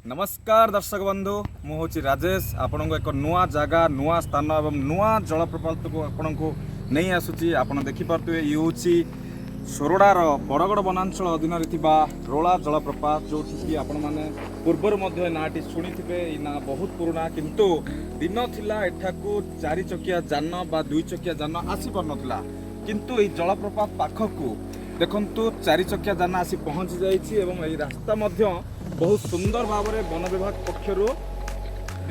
ନମସ୍କାର ଦର୍ଶକ ବନ୍ଧୁ, ମୁଁ ହେଉଛି ରାଜେଶ। ଆପଣଙ୍କୁ ଏକ ନୂଆ ଜାଗା, ନୂଆ ସ୍ଥାନ ଏବଂ ନୂଆ ଜଳପ୍ରପାତକୁ ଆପଣଙ୍କୁ ନେଇ ଆସୁଛି। ଆପଣ ଦେଖିପାରୁଥିବେ, ଇଏ ହେଉଛି ସୋରଡ଼ାର ବଡ଼ଗଡ଼ ବନାଞ୍ଚଳ ଅଧୀନରେ ଥିବା ରୋଳା ଜଳପ୍ରପାତ, ଯେଉଁଠିକି ଆପଣମାନେ ପୂର୍ବରୁ ମଧ୍ୟ ଏ ନାଁଟି ଶୁଣିଥିବେ। ଏଇ ନାଁ ବହୁତ ପୁରୁଣା, କିନ୍ତୁ ଦିନ ଥିଲା ଏଠାକୁ ଚାରି ଚକିଆ ଯାନ ବା ଦୁଇ ଚକିଆ ଯାନ ଆସିପାରୁନଥିଲା। କିନ୍ତୁ ଏଇ ଜଳପ୍ରପାତ ପାଖକୁ ଦେଖନ୍ତୁ, ଚାରି ଚକିଆ ଯାନ ଆସି ପହଞ୍ଚି ଯାଇଛି ଏବଂ ଏହି ରାସ୍ତା ମଧ୍ୟ ବହୁତ ସୁନ୍ଦର ଭାବରେ ବନ ବିଭାଗ ପକ୍ଷରୁ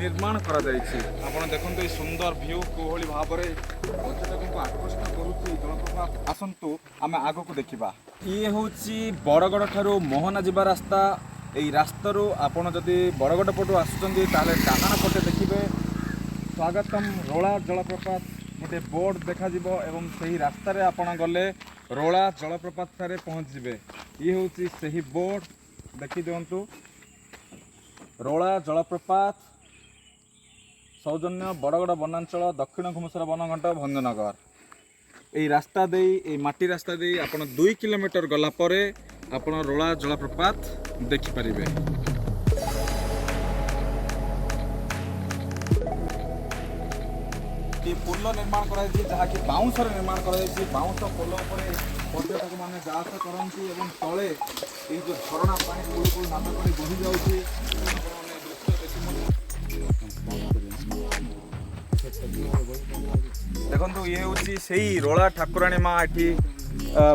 ନିର୍ମାଣ କରାଯାଇଛି। ଆପଣ ଦେଖନ୍ତୁ, ଏଇ ସୁନ୍ଦର ଭ୍ୟୁ କିଭଳି ଭାବରେ ପର୍ଯ୍ୟଟକଙ୍କୁ ଆକୃଷ୍ଟ କରୁଛି ଏଇ ଜଳପ୍ରପାତ। ଆସନ୍ତୁ, ଆମେ ଆଗକୁ ଦେଖିବା। ଇଏ ହେଉଛି ବଡ଼ଗଡ଼ ଠାରୁ ମୋହନା ଯିବା ରାସ୍ତା। ଏଇ ରାସ୍ତାରୁ ଆପଣ ଯଦି ବଡ଼ଗଡ଼ ପଟୁ ଆସୁଛନ୍ତି, ତାହେଲେ ଡାହାଣ ପଟେ ଦେଖିବେ ସ୍ୱାଗତମ ରୋଳା ଜଳପ୍ରପାତ ଗୋଟେ ବୋର୍ଡ ଦେଖାଯିବ ଏବଂ ସେହି ରାସ୍ତାରେ ଆପଣ ଗଲେ ରୋଳା ଜଳପ୍ରପାତ ଠାରେ ପହଞ୍ଚିଯିବେ। ଇଏ ହେଉଛି ସେହି ବୋର୍ଡ, ଦେଖିଦିଅନ୍ତୁ। ରୋଳା ଜଳପ୍ରପାତ, ସୌଜନ୍ୟ ବଡ଼ଗଡ଼ ବନାଞ୍ଚଳ, ଦକ୍ଷିଣ ଘୁମୁସର ବନଖଣ୍ଡ, ଭଞ୍ଜନଗର। ଏଇ ରାସ୍ତା ଦେଇ, ଏଇ ମାଟି ରାସ୍ତା ଦେଇ ଆପଣ 2 କିଲୋମିଟର ଗଲା ପରେ ଆପଣ ରୋଳା ଜଳପ୍ରପାତ ଦେଖିପାରିବେ। ଏ ପୋଲ ନିର୍ମାଣ କରାଯାଇଛି, ଯାହାକି ବାଉଁଶରେ ନିର୍ମାଣ କରାଯାଇଛି। ବାଉଁଶ ପୋଲ ଉପରେ ପର୍ଯ୍ୟଟକମାନେ ଯାଆସ କରନ୍ତି ଏବଂ ତଳେ ଏଇ ଯେଉଁ ଝରଣା ପାଣି କୁଳୁ କୁଳୁ ନାଦ କରି ବହି ଯାଉଛି। ଆପଣମାନେ ଦୃଶ୍ୟ ଦେଖି ଦେଖନ୍ତୁ, ଇଏ ହେଉଛି ସେଇ ରୋଳା ଠାକୁରାଣୀ ମା ଏଠି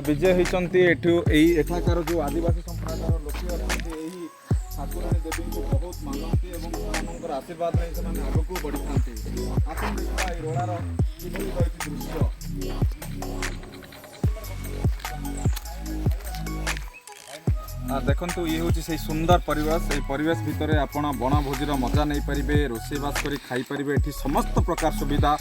ବିଜେ ହେଇଛନ୍ତି। ଏଠୁ ଏଇ ଏଠାକାର ଯେଉଁ ଆଦିବାସୀ ସମ୍ପ୍ରଦାୟର ଲୋକେ ଅଛନ୍ତି, ଏହି ଠାକୁରାଣୀ ଦେବୀଙ୍କୁ ବହୁତ ମାନନ୍ତି ଏବଂ ସେମାନଙ୍କର ଆଶୀର୍ବାଦ ନେଇ ସେମାନେ ଆଗକୁ ବଢ଼ିଥାନ୍ତି। ଆସନ୍ତୁ ଦେଖିବା ଏଇ ରୋଳାର କିଭଳି ରହିଛି ଦୃଶ୍ୟ। ଦେଖନ୍ତୁ, ଇଏ ହେଉଛି ସେଇ ସୁନ୍ଦର ପରିବେଶ। ଏଇ ପରିବେଶ ଭିତରେ ଆପଣ ବଣଭୋଜିର ମଜା ନେଇପାରିବେ, ରୋଷେଇବାସ କରି ଖାଇପାରିବେ। ଏଠି ସମସ୍ତ ପ୍ରକାର ସୁବିଧା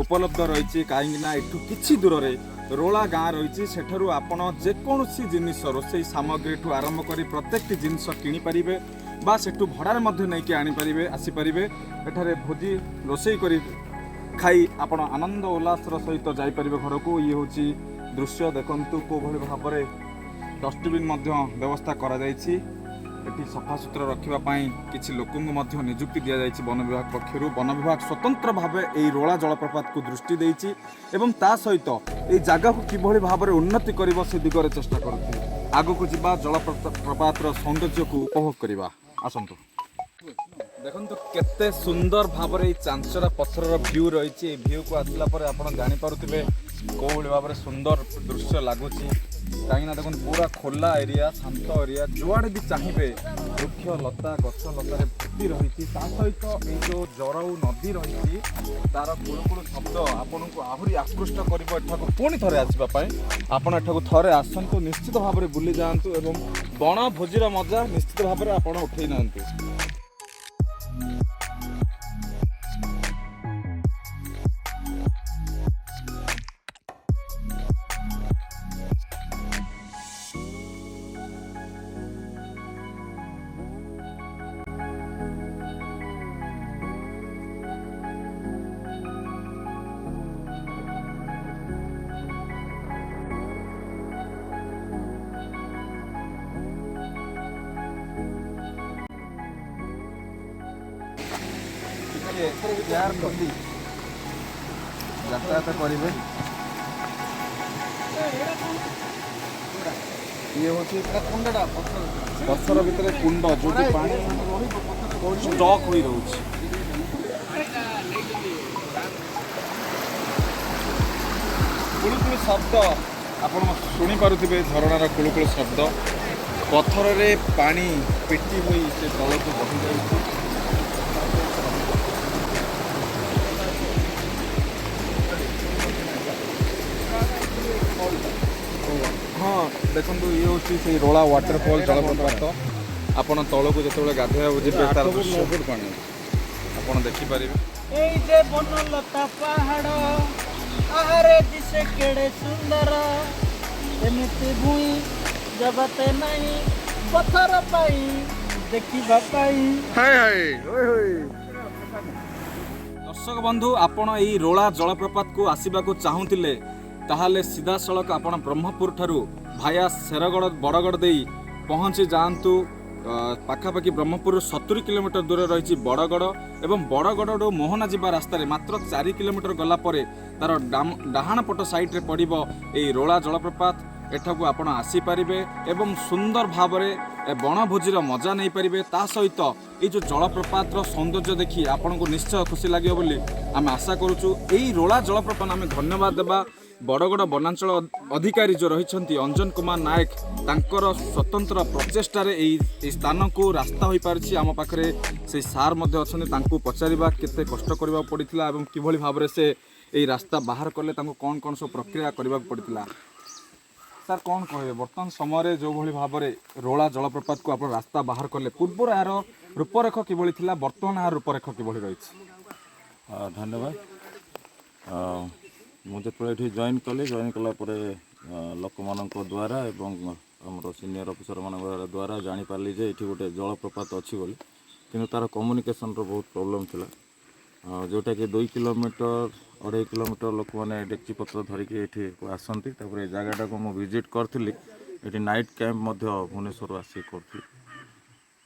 ଉପଲବ୍ଧ ରହିଛି, କାହିଁକିନା ଏଠୁ କିଛି ଦୂରରେ ରୋଳା ଗାଁ ରହିଛି। ସେଠାରୁ ଆପଣ ଯେକୌଣସି ଜିନିଷ, ରୋଷେଇ ସାମଗ୍ରୀଠୁ ଆରମ୍ଭ କରି ପ୍ରତ୍ୟେକଟି ଜିନିଷ କିଣିପାରିବେ ବା ସେଠୁ ଭଡ଼ାରେ ମଧ୍ୟ ନେଇକି ଆଣିପାରିବେ, ଆସିପାରିବେ। ଏଠାରେ ଭୋଜି ରୋଷେଇ କରି ଖାଇ ଆପଣ ଆନନ୍ଦ ଉଲ୍ଲାସର ସହିତ ଯାଇପାରିବେ ଘରକୁ। ଇଏ ହେଉଛି ଦୃଶ୍ୟ। ଦେଖନ୍ତୁ, କେଉଁଭଳି ଭାବରେ ଡଷ୍ଟବିନ୍ ମଧ୍ୟ ବ୍ୟବସ୍ଥା କରାଯାଇଛି। ଏଠି ସଫାସୁତୁରା ରଖିବା ପାଇଁ କିଛି ଲୋକଙ୍କୁ ମଧ୍ୟ ନିଯୁକ୍ତି ଦିଆଯାଇଛି ବନ ବିଭାଗ ପକ୍ଷରୁ। ବନ ବିଭାଗ ସ୍ୱତନ୍ତ୍ର ଭାବେ ଏଇ ରୋଳା ଜଳପ୍ରପାତକୁ ଦୃଷ୍ଟି ଦେଇଛି ଏବଂ ତା ସହିତ ଏଇ ଜାଗାକୁ କିଭଳି ଭାବରେ ଉନ୍ନତି କରିବ, ସେ ଦିଗରେ ଚେଷ୍ଟା କରୁଛି। ଆଗକୁ ଯିବା, ଜଳପ୍ରପାତର ସୌନ୍ଦର୍ଯ୍ୟକୁ ଉପଭୋଗ କରିବା। ଆସନ୍ତୁ। ଦେଖନ୍ତୁ, କେତେ ସୁନ୍ଦର ଭାବରେ ଏଇ ଚାଞ୍ଚରା ପଥରର ଭ୍ୟୁ ରହିଛି। ଏଇ ଭ୍ୟୁକୁ ଆସିଲା ପରେ ଆପଣ ଜାଣିପାରୁଥିବେ କୋଉଭଳି ଭାବରେ ସୁନ୍ଦର ଦୃଶ୍ୟ ଲାଗୁଛି। କାହିଁକିନା ଦେଖନ୍ତୁ, ପୁରା ଖୋଲା ଏରିଆ, ଶାନ୍ତ ଏରିଆ। ଯୁଆଡ଼େ ବି ଚାହିଁବେ ବୃକ୍ଷ ଲତା, ଗଛ ଲତାରେ ଭର୍ତ୍ତି ରହିଛି। ତା ସହିତ ଏଇ ଯେଉଁ ଜରଉ ନଦୀ ରହିଛି, ତାର କୁଳୁ କୁଳୁ ଶବ୍ଦ ଆପଣଙ୍କୁ ଆହୁରି ଆକୃଷ୍ଟ କରିବ ଏଠାକୁ ପୁଣି ଥରେ ଆସିବା ପାଇଁ। ଆପଣ ଏଠାକୁ ଥରେ ଆସନ୍ତୁ, ନିଶ୍ଚିତ ଭାବରେ ବୁଲି ଯାଆନ୍ତୁ ଏବଂ ବଣ ଭୋଜିର ମଜା ନିଶ୍ଚିତ ଭାବରେ ଆପଣ ଉଠେଇ ନିଅନ୍ତୁ। ଟିକେ କେୟାରଫୁଲି ଯାତାୟାତ କରିବେ। ଇଏ ହେଉଛି ପଥର ଭିତରେ କୁଣ୍ଡ, ଯୋଉଠି ପାଣି ଷ୍ଟକ୍ ହୋଇ ରହୁଛି। କୁଳୁ କୁଳୁ ଶବ୍ଦ ଆପଣ ଶୁଣିପାରୁଥିବେ, ଝରଣାର କୁଳୁ କୁଳୁ ଶବ୍ଦ। ପଥରରେ ପାଣି ପିଟି ହୋଇ ସେ ତଳକୁ ବହି ଯାଉଛି। ହଁ, ଦେଖନ୍ତୁ, ଇଏ ହେଉଛି ସେଇ ରୋଳା ୱାଟରଫଲ୍ ଜଳପ୍ରପାତ। ଆପଣ ତଳକୁ ଯେତେବେଳେ ଗାଧୋଇବାକୁ ଯିବେ, ତାର ଦୃଶ୍ୟ ପାଣି ଆପଣ ଦେଖିପାରିବେ। ଏଇ ଯେ ବନଲତା ପାହାଡ଼, ଆହାରେ ଦିଶେ କେଡ଼େ ସୁନ୍ଦର। ଏମିତି ଭୂଇଁ ଜଗତେ ନାହିଁ, ପଥର ପାଇଁ ଦେଖିବା ପାଇଁ। ହାଏ ହାଏ, ଓଏ ହୋଏ। ଦର୍ଶକ ବନ୍ଧୁ, ଆପଣ ଏଇ ରୋଳା ଜଳପ୍ରପାତକୁ ଆସିବାକୁ ଚାହୁଁଥିଲେ, ତାହେଲେ ସିଧାସଳଖ ଆପଣ ବ୍ରହ୍ମପୁର ଠାରୁ ଭାୟା ଶେରଗଡ଼, ବଡ଼ଗଡ଼ ଦେଇ ପହଞ୍ଚି ଯାଆନ୍ତୁ। ପାଖାପାଖି ବ୍ରହ୍ମପୁରରୁ 70 କିଲୋମିଟର ଦୂରରେ ରହିଛି ବଡ଼ଗଡ଼ ଏବଂ ବଡ଼ଗଡ଼ରୁ ମୋହନା ଯିବା ରାସ୍ତାରେ ମାତ୍ର 4 କିଲୋମିଟର ଗଲା ପରେ ତାର ଡାହାଣ ପଟ ସାଇଡ଼ରେ ପଡ଼ିବ ଏଇ ରୋଳା ଜଳପ୍ରପାତ। ଏଠାକୁ ଆପଣ ଆସିପାରିବେ ଏବଂ ସୁନ୍ଦର ଭାବରେ ବଣଭୋଜିର ମଜା ନେଇପାରିବେ। ତା ସହିତ ଏଇ ଯେଉଁ ଜଳପ୍ରପାତର ସୌନ୍ଦର୍ଯ୍ୟ ଦେଖି ଆପଣଙ୍କୁ ନିଶ୍ଚୟ ଖୁସି ଲାଗିବ ବୋଲି ଆମେ ଆଶା କରୁଛୁ। ଏଇ ରୋଳା ଜଳପ୍ରପାତ ଆମେ ଧନ୍ୟବାଦ ଦେବା ବଡ଼ଗଡ଼ ବନାଞ୍ଚଳ ଅଧିକାରୀ ଯେଉଁ ରହିଛନ୍ତି ଅଞ୍ଜନ କୁମାର ନାୟକ, ତାଙ୍କର ସ୍ୱତନ୍ତ୍ର ପ୍ରଚେଷ୍ଟାରେ ଏଇ ସ୍ଥାନକୁ ରାସ୍ତା ହୋଇପାରିଛି। ଆମ ପାଖରେ ସେଇ ସାର୍ ମଧ୍ୟ ଅଛନ୍ତି। ତାଙ୍କୁ ପଚାରିବା କେତେ କଷ୍ଟ କରିବାକୁ ପଡ଼ିଥିଲା ଏବଂ କିଭଳି ଭାବରେ ସେ ଏଇ ରାସ୍ତା ବାହାର କଲେ, ତାଙ୍କୁ କ'ଣ କ'ଣ ସବୁ ପ୍ରକ୍ରିୟା କରିବାକୁ ପଡ଼ିଥିଲା। ସାର୍, କ'ଣ କହିବେ, ବର୍ତ୍ତମାନ ସମୟରେ ଯେଉଁଭଳି ଭାବରେ ରୋଳା ଜଳପ୍ରପାତକୁ ଆପଣ ରାସ୍ତା ବାହାର କଲେ, ପୂର୍ବରୁ ଏହାର ରୂପରେଖ କିଭଳି ଥିଲା, ବର୍ତ୍ତମାନ ଏହାର ରୂପରେଖ କିଭଳି ରହିଛି? ଧନ୍ୟବାଦ। ମୁଁ ଯେତେବେଳେ ଏଠି ଜଏନ୍ କଲି, ଜଏନ୍ କଲା ପରେ ଲୋକମାନଙ୍କ ଦ୍ୱାରା ଏବଂ ଆମର ସିନିୟର ଅଫିସରମାନଙ୍କ ଦ୍ୱାରା ଜାଣିପାରିଲି ଯେ ଏଠି ଗୋଟେ ଜଳପ୍ରପାତ ଅଛି ବୋଲି। କିନ୍ତୁ ତା'ର କମ୍ୟୁନିକେସନ୍ର ବହୁତ ପ୍ରୋବ୍ଲେମ୍ ଥିଲା, ଯେଉଁଟାକି 2 କିଲୋମିଟର, 2.5 କିଲୋମିଟର ଲୋକମାନେ ଡେକ୍ଚି ପତ୍ର ଧରିକି ଏଠିକୁ ଆସନ୍ତି। ତାପରେ ଏ ଜାଗାଟାକୁ ମୁଁ ଭିଜିଟ୍ କରିଥିଲି। ଏଠି ନାଇଟ୍ କ୍ୟାମ୍ପ ମଧ୍ୟ ଭୁବନେଶ୍ୱରରୁ ଆସିକି କରୁଥିଲି।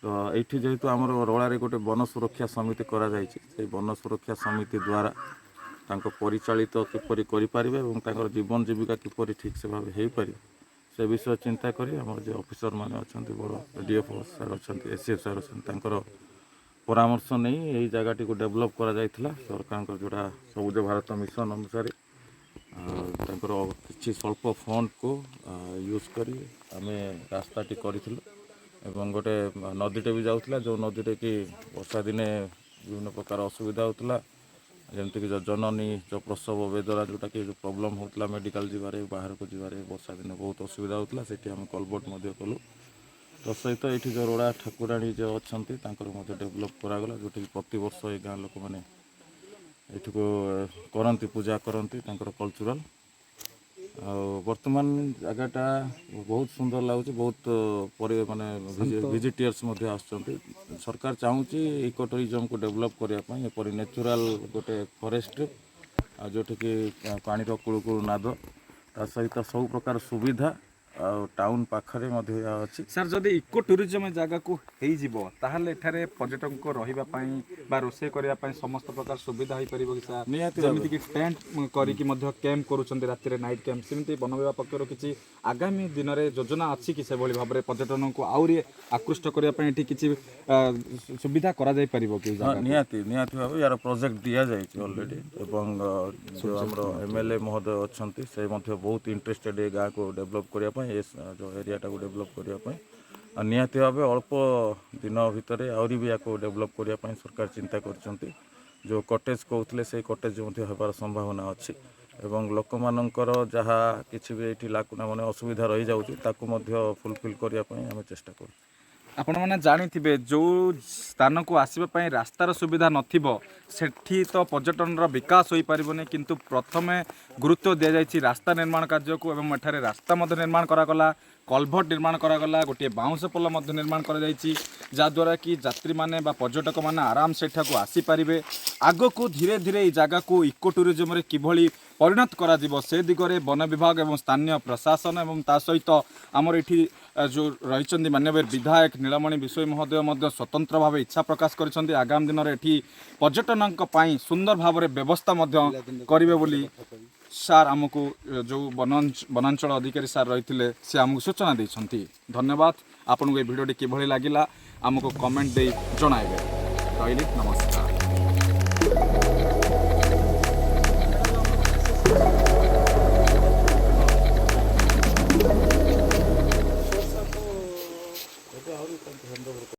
ତ ଏଇଠି ଯେହେତୁ ଆମର ରୋଳାରେ ଗୋଟେ ବନ ସୁରକ୍ଷା ସମିତି କରାଯାଇଛି, ସେଇ ବନ ସୁରକ୍ଷା ସମିତି ଦ୍ୱାରା ତାଙ୍କ ପରିଚାଳିତ କିପରି କରିପାରିବେ ଏବଂ ତାଙ୍କର ଜୀବନ ଜୀବିକା କିପରି ଠିକ୍ ସେ ଭାବେ ହେଇପାରିବ, ସେ ବିଷୟ ଚିନ୍ତା କରି ଆମର ଯେଉଁ ଅଫିସରମାନେ ଅଛନ୍ତି, ବଡ଼ ଡି ଏଫ୍ ଓ ସାର୍ ଅଛନ୍ତି, ଏସ୍ ସି ଏଫ୍ ସାର୍ ଅଛନ୍ତି, ତାଙ୍କର ପରାମର୍ଶ ନେଇ ଏଇ ଜାଗାଟିକୁ ଡେଭଲପ୍ କରାଯାଇଥିଲା। ସରକାରଙ୍କର ଯେଉଁଟା ସବୁଜ ଭାରତ ମିଶନ ଅନୁସାରେ ତାଙ୍କର କିଛି ସ୍ୱଳ୍ପ ଫଣ୍ଡକୁ ୟୁଜ୍ କରି ଆମେ ରାସ୍ତାଟି କରିଥିଲୁ ଏବଂ ଗୋଟେ ନଦୀଟେ ବି ଯାଉଥିଲା, ଯେଉଁ ନଦୀରେ କି ବର୍ଷା ଦିନେ ବିଭିନ୍ନ ପ୍ରକାର ଅସୁବିଧା ହେଉଥିଲା, ଯେମିତିକି ଯେଉଁ ଜନନୀ ଯେଉଁ ପ୍ରସବ ବେଦନା, ଯେଉଁଟାକି ଯେଉଁ ପ୍ରୋବ୍ଲେମ୍ ହେଉଥିଲା, ମେଡ଼ିକାଲ ଯିବାରେ, ବାହାରକୁ ଯିବାରେ ବର୍ଷା ଦିନେ ବହୁତ ଅସୁବିଧା ହେଉଥିଲା। ସେଠି ଆମେ କଲଭର୍ଟ ମଧ୍ୟ କଲୁ। ତା ସହିତ ଏଇଠି ଯେଉଁ ରୋଳା ଠାକୁରାଣୀ ଯେଉଁ ଅଛନ୍ତି, ତାଙ୍କର ମଧ୍ୟ ଡେଭଲପ୍ କରାଗଲା, ଯେଉଁଠିକି ପ୍ରତିବର୍ଷ ଏ ଗାଁ ଲୋକମାନେ ଏଠିକୁ କରନ୍ତି, ପୂଜା କରନ୍ତି ତାଙ୍କର କଲଚରାଲ୍। ଆଉ ବର୍ତ୍ତମାନ ଜାଗାଟା ବହୁତ ସୁନ୍ଦର ଲାଗୁଛି। ବହୁତ ପରି ମାନେ ଭିଜିଟିୟର୍ସ ମଧ୍ୟ ଆସୁଛନ୍ତି। ସରକାର ଚାହୁଁଛି ଇକୋ ଟୁରିଜମକୁ ଡେଭଲପ୍ କରିବା ପାଇଁ ଏପରି ନ୍ୟାଚୁରାଲ୍ ଗୋଟେ ଫରେଷ୍ଟ, ଆଉ ଯେଉଁଠିକି ପାଣିର କୁଳୁକୁଳୁ ନାଦ, ତା ସହିତ ସବୁ ପ୍ରକାର ସୁବିଧା ଆଉ ଟାଉନ୍ ପାଖରେ ମଧ୍ୟ ଏହା ଅଛି। ସାର୍, ଯଦି ଇକୋ ଟୁରିଜମ ଜାଗାକୁ ହେଇଯିବ, ତାହେଲେ ଏଠାରେ ପର୍ଯ୍ୟଟକଙ୍କ ରହିବା ପାଇଁ ବା ରୋଷେଇ କରିବା ପାଇଁ ସମସ୍ତ ପ୍ରକାର ସୁବିଧା ହେଇପାରିବ କି ସାର୍? ନିହାତି। ଯେମିତିକି ଟେଣ୍ଟ କରିକି ମଧ୍ୟ କ୍ୟାମ୍ପ କରୁଛନ୍ତି ରାତିରେ, ନାଇଟ୍ କ୍ୟାମ୍ପ, ସେମିତି ବନ ବିଭାଗ ପକ୍ଷରୁ କିଛି ଆଗାମୀ ଦିନରେ ଯୋଜନା ଅଛି କି? ସେଭଳି ଭାବରେ ପର୍ଯ୍ୟଟନକୁ ଆହୁରି ଆକୃଷ୍ଟ କରିବା ପାଇଁ ଏଠି କିଛି ସୁବିଧା କରାଯାଇ ପାରିବ କି? ହଁ, ନିହାତି, ନିହାତି ଭାବେ ୟାର ପ୍ରୋଜେକ୍ଟ ଦିଆଯାଇଛି ଅଲରେଡ଼ି ଏବଂ ଯେଉଁ ଆମର ଏମ୍ ଏଲ୍ ଏ ମହୋଦୟ ଅଛନ୍ତି, ସେ ମଧ୍ୟ ବହୁତ ଇଣ୍ଟରେଷ୍ଟେଡ଼ ଏ ଗାଁକୁ ଡେଭଲପ୍ କରିବା ପାଇଁ, ଏ ଯେଉଁ ଏରିଆଟାକୁ ଡେଭଲପ୍ କରିବା ପାଇଁ। ଆଉ ନିହାତି ଭାବେ ଅଳ୍ପ ଦିନ ଭିତରେ ଆହୁରି ବି ୟାକୁ ଡେଭଲପ୍ କରିବା ପାଇଁ ସରକାର ଚିନ୍ତା କରିଛନ୍ତି। ଯେଉଁ କଟେଜ୍ କହୁଥିଲେ, ସେଇ କଟେଜ୍ ମଧ୍ୟ ହେବାର ସମ୍ଭାବନା ଅଛି ଏବଂ ଲୋକମାନଙ୍କର ଯାହା କିଛି ବି ଏଇଠି ଲାକୁନା ମାନେ ଅସୁବିଧା ରହିଯାଉଛି, ତାକୁ ମଧ୍ୟ ଫୁଲଫିଲ୍ କରିବା ପାଇଁ ଆମେ ଚେଷ୍ଟା କରୁଛୁ। ଆପଣମାନେ ଜାଣିଥିବେ, ଯେଉଁ ସ୍ଥାନକୁ ଆସିବା ପାଇଁ ରାସ୍ତାର ସୁବିଧା ନଥିବ, ସେଠି ତ ପର୍ଯ୍ୟଟନର ବିକାଶ ହୋଇପାରିବନି। କିନ୍ତୁ ପ୍ରଥମେ ଗୁରୁତ୍ୱ ଦିଆଯାଇଛି ରାସ୍ତା ନିର୍ମାଣ କାର୍ଯ୍ୟକୁ ଏବଂ ଏଠାରେ ରାସ୍ତା ମଧ୍ୟ ନିର୍ମାଣ କରାଗଲା, କଲଭର୍ଟ ନିର୍ମାଣ କରାଗଲା, ଗୋଟିଏ ବାଉଁଶ ପୋଲ ମଧ୍ୟ ନିର୍ମାଣ କରାଯାଇଛି, ଯାହାଦ୍ୱାରା କି ଯାତ୍ରୀମାନେ ବା ପର୍ଯ୍ୟଟକମାନେ ଆରାମ ସେଠାକୁ ଆସିପାରିବେ। ଆଗକୁ ଧୀରେ ଧୀରେ ଏଇ ଜାଗାକୁ ଇକୋ ଟୁରିଜମରେ କିଭଳି ପରିଣତ କରାଯିବ, ସେ ଦିଗରେ ବନ ବିଭାଗ ଏବଂ ସ୍ଥାନୀୟ ପ୍ରଶାସନ ଏବଂ ତା ସହିତ ଆମର ଏଠି ଯେଉଁ ରହିଛନ୍ତି ମାନ୍ୟବର ବିଧାୟକ ନୀଳମଣି ବିଷୋୟୀ ମହୋଦୟ ମଧ୍ୟ ସ୍ୱତନ୍ତ୍ର ଭାବେ ଇଚ୍ଛା ପ୍ରକାଶ କରିଛନ୍ତି, ଆଗାମୀ ଦିନରେ ଏଠି ପର୍ଯ୍ୟଟନଙ୍କ ପାଇଁ ସୁନ୍ଦର ଭାବରେ ବ୍ୟବସ୍ଥା ମଧ୍ୟ କରିବେ ବୋଲି ସାର୍ ଆମକୁ ଯେଉଁ ବନାଞ୍ଚଳ ଅଧିକାରୀ ସାର୍ ରହିଥିଲେ, ସେ ଆମକୁ ସୂଚନା ଦେଇଛନ୍ତି। ଧନ୍ୟବାଦ ଆପଣଙ୍କୁ। ଏ ଭିଡ଼ିଓଟି କିଭଳି ଲାଗିଲା, ଆମକୁ କମେଣ୍ଟ ଦେଇ ଜଣାଇବେ। ରହିଲି, ନମସ୍କାର।